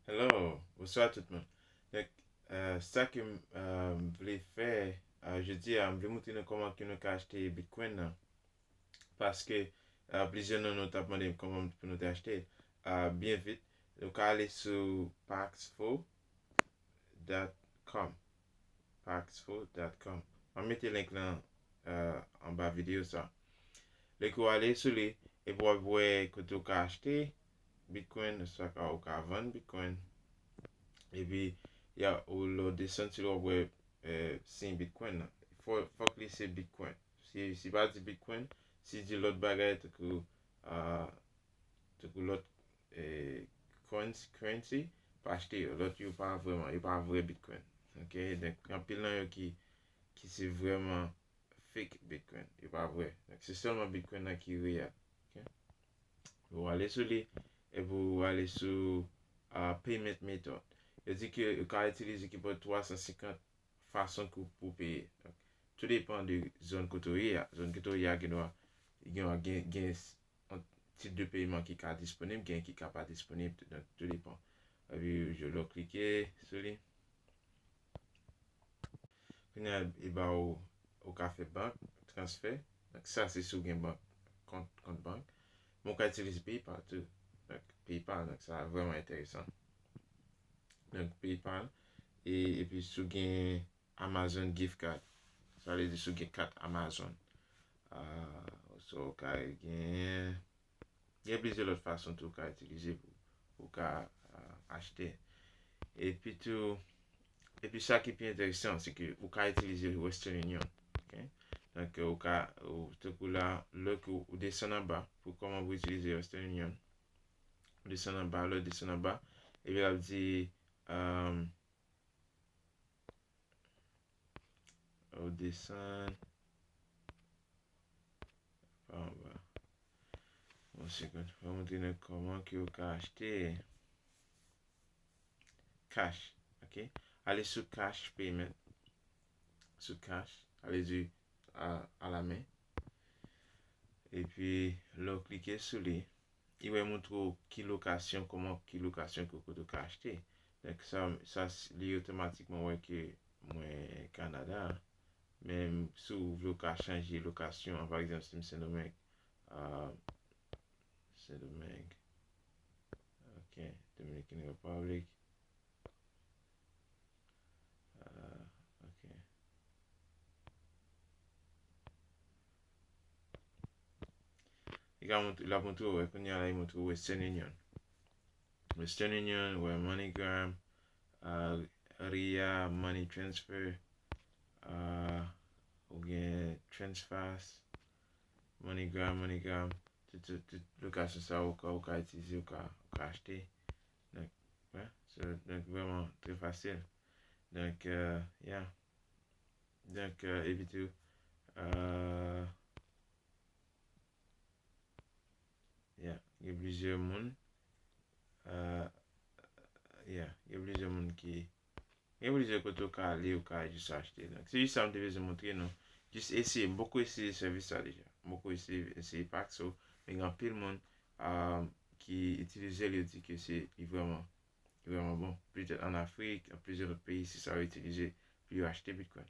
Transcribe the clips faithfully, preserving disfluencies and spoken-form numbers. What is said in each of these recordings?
Hello, bonswa tout moun. Donk, euh, sa ke m euh, m vle fè euh, jodi a, m vle montre nou kòman ke nou ka achte Bitcoin nan. Paske euh, plizyè nan nou t ap mande m kòman pou nou te achte. Euh, byen vit, nou ka ale sou paxful dot com. Paxful dot com. M ap mete link lan euh, anba videyo sa. Lè ke w ale sou li, epi w ap wè kote w ka achte Bitcoin, oswa ka, ou ka vann Bitcoin. Epi, ya, ou lè w desann sou li, w ap wè euh, siy Bitcoin nan. Fò, fòk li se Bitcoin. Si, si pa di Bitcoin, si di lòt bagay, tankou euh, tankou lòt eh, coins, currency, pa achte yo. Lòt yo pa vrèman, yo pa vrè Bitcoin. Ok, donk anpil nan yo ki, ki se vrèman fake Bitcoin. Yo pa vrè. Donk se sèlman Bitcoin nan ki reyèl. Ok? Ou ale sou li, epi ou ale sou uh, payment method. Yo di ke yo ka itilize ki pou twa san senkant fason ke w pou peye. Donk, tou depan de zòn kote w ye a. Zòn kote w ye a gen dwa gen, gen, gen yon tip de peyeman ki ka disponib, gen ki ka pa disponib. Donk, tou depan. Epi, je lè w klike sou li. Kounye a, li ba w, ou ka fè bank, transfè. Donk, sa se si w gen bank, kont, kont bank. Men w ka itilize PayPal tou. Donk, PayPal, donk, sa vrèman enteresan. Donk, PayPal. E, epi, si w gen Amazon gift card. Sa vle di si w gen kat Amazon. Uh, so, w ka gen, gen plizyè lòt fason tou w ka itilize pou ou ka uh, achte. Epi tou, epi sa ki pi enteresan, se ke ou ka itilize Western Union. Ok? Donk, ou ka, ou, tankou la, lè ke ou desann anba, pou kòman pou itilize Western Union. Ou desann anba, lè ou desann anba, epi l ap di, um, Ou desann pa anba. Yon segonn. Mwen montre nou kòman ke ou ka achte cash. Ok? Ale sou cash payment. Sou cash. Ale di a, a la men. Epi, lè w klike sou li, li wè montre w ki lokasyon, kòman ki lokasyon ke kote w ka achte. Donk sa, sa li otomatikman wè ke mwen Kanada. Men si w vle w ka chanje lokasyon an, pa egzanp, si m Sendomeng, uh, Sendomeng, ok, Dominican Republic, uh, ok. Li ka mont-, l ap montre w, kounye a la, li montre w Western Union. Western Union, ou wè MoneyGram, uh, Ria, Money Transfer, uh, ou gen Transfast, MoneyGram, MoneyGram, tout, tout, tout lokasyon sa ou ka, ou ka itilize, ou ka, ou ka achte. Donk, wè, so, donk vrèman trè fasil. Donk, uh, yeah. Donk, uh, epi tou, uh, yeah, gen plizyè moun. Uh, yeah, gen plizyè moun ki, gen plizyè kote ou ka ale, ou ka jis achte. Donk, se jis sa m te bezwen montre nou. Jis eseye. M poko eseye sèvis sa deja. M poko eseye, eseye Paxful, men gen anpil moun uh, ki itilize l, yo di ke se li vrèman, li vrèman bon. Petèt an Afrik, an plizyè lòt peyi, se sa yo itilize pou yo achte Bitcoin.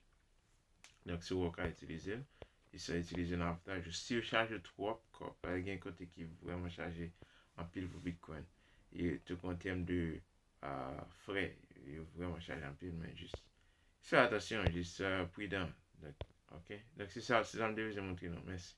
Donk, si w ka itilize l, e sa itilize nan avantaj ou. Si yo chaje w twòp kòb, pa gen kote ki vrèman chaje anpil pou Bitcoin. E tou an tèm de uh, frè, yo vrèman chaje anpil, men jis fè atansyon, jis uh, pridan. Donk, ok? Donk, se sa, se sa m te bezwen montre nou. Mèsi.